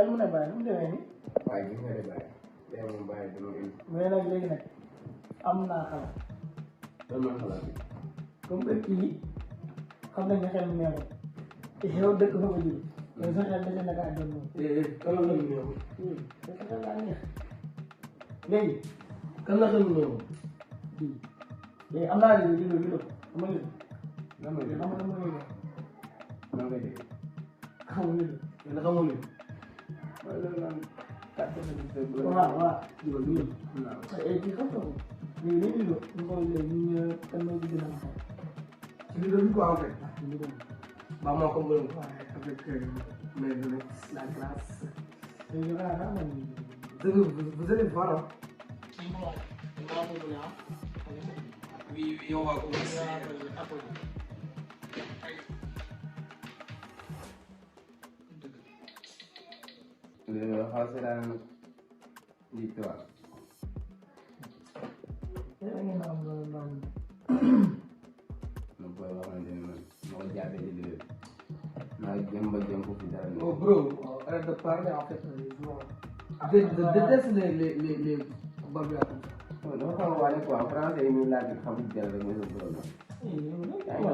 kan mu ne bàyyi nu mu demee nii. waaye gis nga de bàyyi. day moom bàyyi dama indi. mais nag léegi nag am naa xalaat. lan mooy xalaat bi. comme que kii xam nañ ne xel mu neexul. te yow dëkk fa ko jur. mais sa xel dafa nekk ak doon moom. kan la xel mu neexul. sa xel laa neex. léegi. kan la xel mu neexul. léegi am naa léegi judo xam nga léegi. lan mooy xam nga lan mooy léegi. lan ngay dégg. xamul léegi. yéen a xamul léegi. waaye loolu naan kàttan la gis rek. waaw. dugal dugal. et puis xam nga ko. léegi dañuy judo ñu xool léegi ñu kan mooy ci gën a xam. ci biir bi quoi en fait. ci judo bi. ba moo ko mën a. waaye avec mais la glace. léegi xanaa xam nga ni. vous allez voir hein. Oui, on va commencer. Le Hassan victoire. Oh bro, arrête de parler en fait. Déteste les barbecues. Dafa xaw a wane quoi français yi muy laaj xam jël rek mooy sa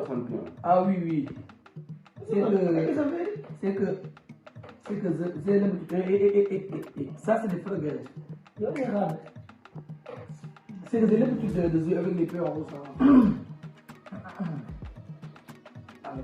problème. Ah oui oui. C'est que j'ai l'habitude. Ça c'est des frères. C'est que j'ai l'habitude de jouer avec les peurs en rouge. Allez.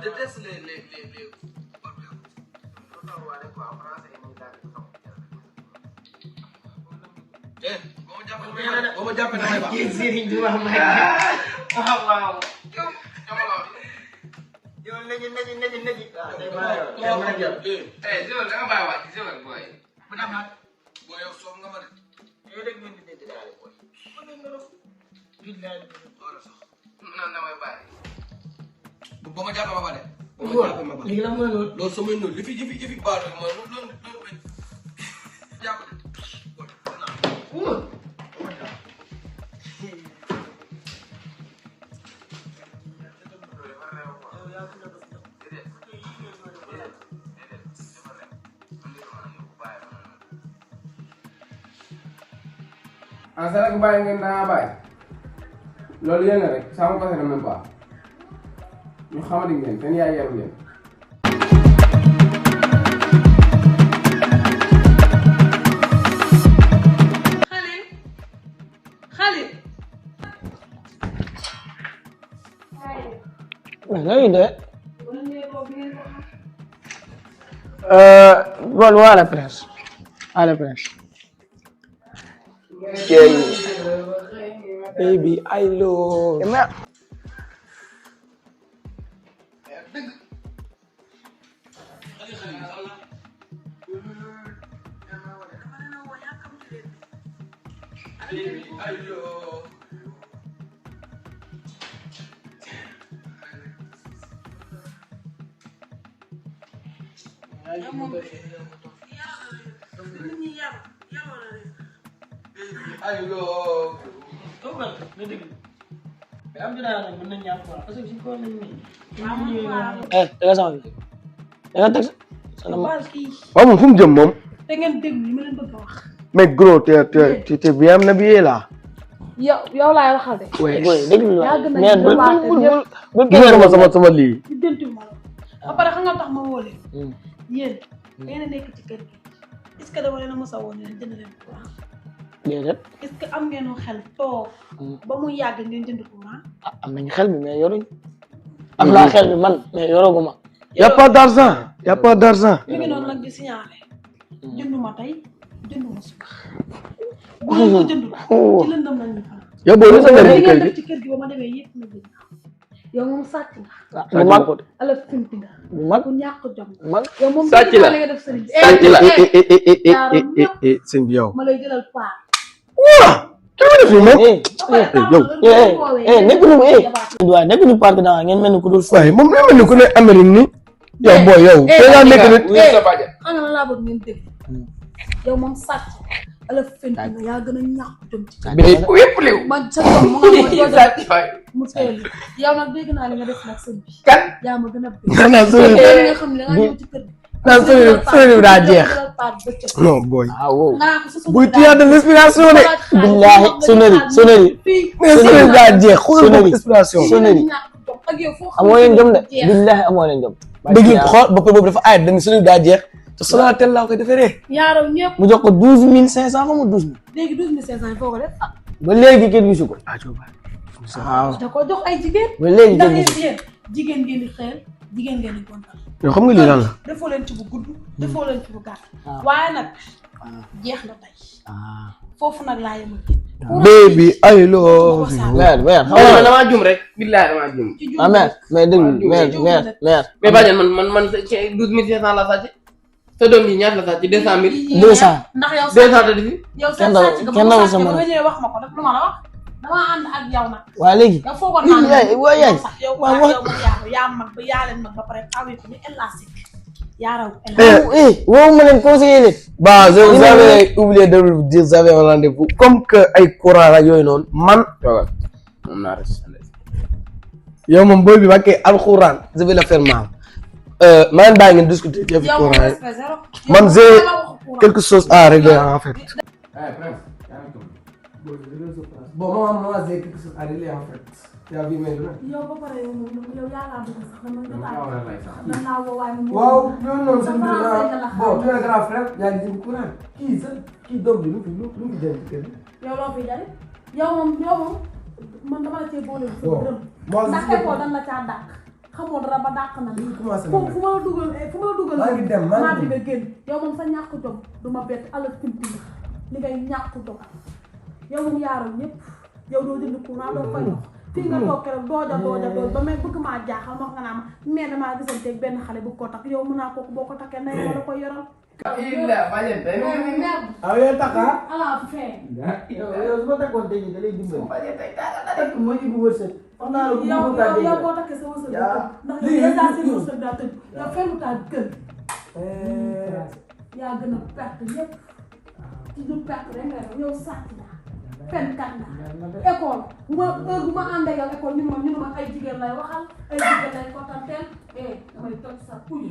Déteste les boo jàppee damay baax. kii Serigne du wax may. waaw. yow nañu. waaw day baax yow. da nga bàyyi waat ci booy. bu dem nag. booy yow soof nga ma de. yow rek ngeen di dégg daal booy. billahi. naan damay bàyyi. ba ma jàppee ma ba de. léegi lan mooy loolu. loolu samay noonu li fi baax mooy loolu jàpp de. ah c'est vrai que bàyyi ngeen daa bàyyi loolu yéen a rek sama côté même pas ñu xamadi ngeen seen yaay yaru leen. Khalil. Nani de? Bon, à la presse. Baby, I love. moom fu mu jëm moom. da ngeen dégg li ma leen bëgg a wax. mais gros te bien habillé là. yow laay waxal de. oui déglu la mais bul sama lii. di dëntu ma la ba pare xam nga tax ma woo leen. yéen ngeen a nekk ci kër gi est-ce que dama leen a mos a woo ne leen jënd leen courant. déedéet. est-ce que am ngeen xel toog ba mu yàgg ngeen jënd courant. am nañ xel bi mais yoruñ. am naa xel bi man mais yoraguma. y a pas d'argent. mi ngi noonu nag di signalé. jënduma tey jënduma suba. bu leen ko jëndul ci lëndëm lañ ñu fan. yow boo sa li ngeen def ci kër gi ba ma demee yëpp na gën yow moom sàcc nga. bu mag ala finti nga. bu mag ku ñàkk jom. mag yow moom sàcc la nga def sëriñ bi. sëñ bi yow. ma lay jëlal paar. fi man nekkuñu waaye nekkuñu parc da ngeen mel ni ku dul waaye moom day mel ni ku ne Amérique ni yow booy yow te nga nekk nit ana la laa bëgg ngeen dégg yow moom sàcc ala fen yaa gën a ñàkk jom ci yëpp liw man sa doom mu nga mu teel yow nag dégg naa li nga def nag sëñ bi kan yaa ma gën a xanaa sori nga xam ne da nga ñëw ci kër naan sori daa jeex non booy buy tuyaat de l'inspiration de billahi soneri mais sori daa jeex xoolal boobu inspiration soneri amoo leen jom de billahi amoo leen jom dëgg xool ba boobu dafa aay dañ sori daa jeex te Sonatel laa koy defee yaaraw ñëpp mu jox ko 12500 xam nga 12000 léegi 12500 yi foo ko def ba léegi kenn gisu ko waaw da ko jox ay jigéen ba léegi ndax kenn gisu yéen jigéen ngeen di xeel jigéen ngeen di kontaan yow xam nga lii lan la defoo leen ci bu gudd defoo leen ci bu gàtt waaye nag jeex na tey foofu nag laa yem ak baby I love you mère damaa jum rek billahi damaa jum mais déglu mère mais bàjjen man 12500 la sàcc sa doom yi ñaata la sàcc 200000 200 ndax yow 200 la defi yow seen sàcc nga ba sàcc ba nga ñëwee wax ma ko def lu ma la wax dama ànd ak yow nag waa léegi yow foogoon naa ne yaay sax yow yaa mag ba yaa leen mag ba pare taw yi ni élastique yaa raw woowu ma leen conseiller leen bah vous avez oublié de vous dire vous avez un rendez-vous comme que ay courant la yooyu noonu man toogal moom naa res yow moom booy bi wàkkee alxuraan je vais le faire mal maa ngi bàyyi ngeen discuter ci affaire courant yi man j'ai quelque chose à régler en fait bon moi j'ai quelque chose à régler en fait yaa bi mel yow ba pare yow yaa laa bëgg sax dama dañ laa woo waaye waaw ñooñu noonu seen biir bon tu es grand frère yaa ngi jënd courant kii doom bi lu fi jënd ci kër gi yow loo fi jëriñ yow moom man dama la cee boole bi sama dërëm ndax école dañ la caa dàq xamoo dara ba dàq na fu ma la dugal maa di nga génn yow moom sa ñàkk jom du ma bett ala timti li ngay ñàkk jom yow moom yaaral ñëpp yow doo jënd courant doo fay ndox fii nga toog keroog dooja ba may bëgg maa jaaxal wax nga naa ma mais damaa gisanteeg benn xale bu ko takk yow mën naa kooku boo ko takkee nay wala koy yoral illa bàjjen tey yow takk ala fee yow su ma takkoon tey da lay dimbali bàjjen tey takk moo ñu bu wërsëg wax naa la yow boo takkee sa wërsëg ndax yow daa seen wërsëg daa tëj yow fenn taa gën yaa gën a perte ñëpp ci du perte rek nga yow sàcc na fenkat nga école bu ma ànd ak yow école ñu ne ma ay jigéen lay waxal ay jigéen lay kontanteel damay toj sa kuy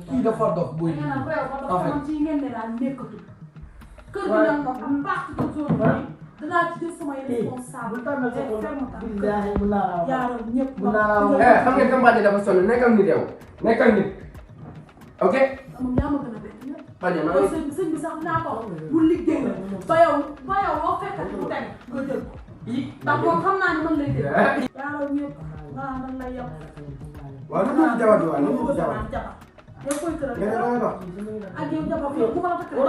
kii dafa dox buy nga naan réew ko dox man ci ngeen ne daal nekkatu kër gi nag moom am parti de zone bi danaa ci jël samay responsable yaaral ñëpp xam nga campagne dafa sonn nekkal nit yow nekkal nit ok moom yaa ma gën a bett ñëpp bàjjen yow sëñ bi sax naa ko bu liggéey ba yow boo fekkat bu teg nga jël ko ndax moom xam naa ne man lay dégg yaaral ñëpp nga man lay yow waaw lu dul jabar bi waaw lu dul jabar yow koy tëral mais dama dox ak yow jabar bi bu ma la takkalee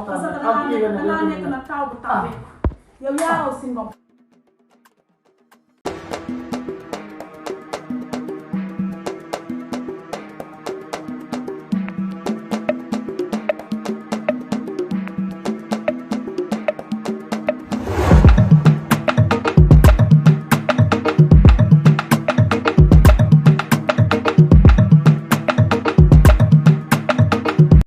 parce que dangaa nekk nag taw bu taw yow yaa raw si ngom